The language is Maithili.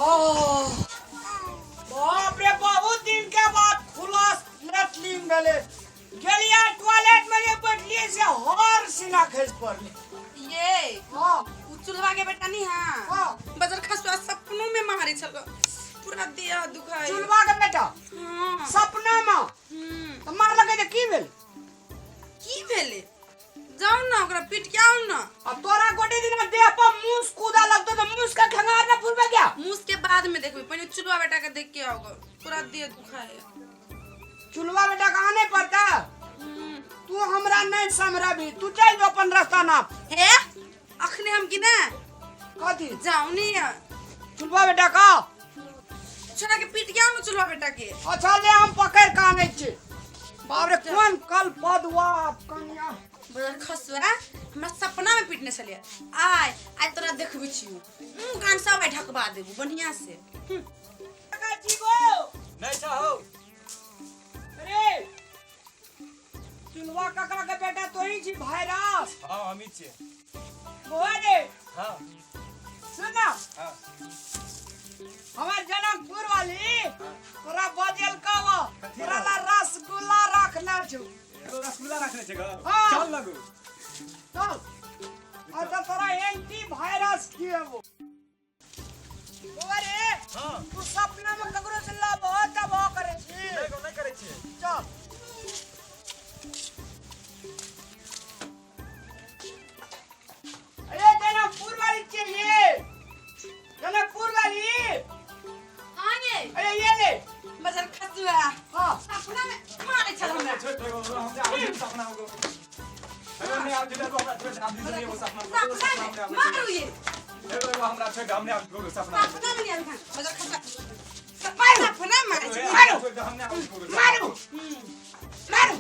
ओह, बाप रे, बहुत दिन के बाद खुला लैट्रिन भेलै। गेलियै टॉयलेट में जे बैठलियै से हर सीना खसि पड़लै। ये। हाँ। उ चुल्हा के बेटा नहीं? हाँ। हाँ। बजर खसुआ सपनों में मारे छल, पूरा देह दुखाई। चुलबा के बेटा? हाँ। सपना में? हम्म। तऽ मारलकै तऽ की भेल? की भेलै, जाउ ना, ओकरा पीट के आउ ना। अब तोरा गोटे दिन देह पर मूस कूदा लगतो तो मूस का खंगार ना फुलबे क्या? मूस के बाद में देखबे, पहले चुलवा बेटा के देख के आओ, पूरा देह दुखाए। चुलवा बेटा कहाँ नहीं पड़ता? हम्म। तू हमरा नहीं समरबी, तू चल जो अपन रास्ता ना। हे, अखने हम की ना। कथी? जाउ नहीं है। चुलवा बेटा का। छोरा के पीट के आओ ना, चुलवा बेटा के। अच्छा ले, हम पकड़ के आनै छी। बाप रे, कोन कल पदवा कन्या। बदर खसुआ हमरा सपना में पीटने छलिए। आय आय तोरा देखबै छियौ, मुँह कान सब आइ ढकबा देबू बढ़िया से। काका जी गो। नहीं चाहो। अरे चुलवा काका के बेटा तो ही छी भाईरास? हाँ, हम ही छियै। बोआ रे। हाँ। सुन ना। हाँ। हमार जनकपुर वाली तोरा बजेल कहो, तोरा ला रसगुल्ला रखना छौ। एगो रसगुल्ला रखने छै गो? हाँ। चल लगू। चल, अच्छा तोरा एंटी वायरस खिएबो। बौआ रे। हाँ। तू सपना में ककरो से लव हो तब हो करे छी? नहीं गो, नहीं करे छियै। चल। अरे जनकपुर वाली चाहिए, जनकपुर वाली। हाँ ये। अरे ये ले। बजर खसुआ। हाँ। सपना में मारे छल हमरा। छोड़ दे गो, हम आबै छी सपना में गो। अरे नहि आबै छी गो, हमरा छोड़ दे, आबै छी एगो सपना में, एगो सपना सपना में में आबै छी। मारू ये। एगो एगो हमरा छोड़ दे, हम नहि आबै छी गो सपना में। सपना में नहीं आबै, बजर खसुआ सपना मारे छल। मारू। छोड़ दे, हम नहि आबै छी गो सपना में। मारू मारू।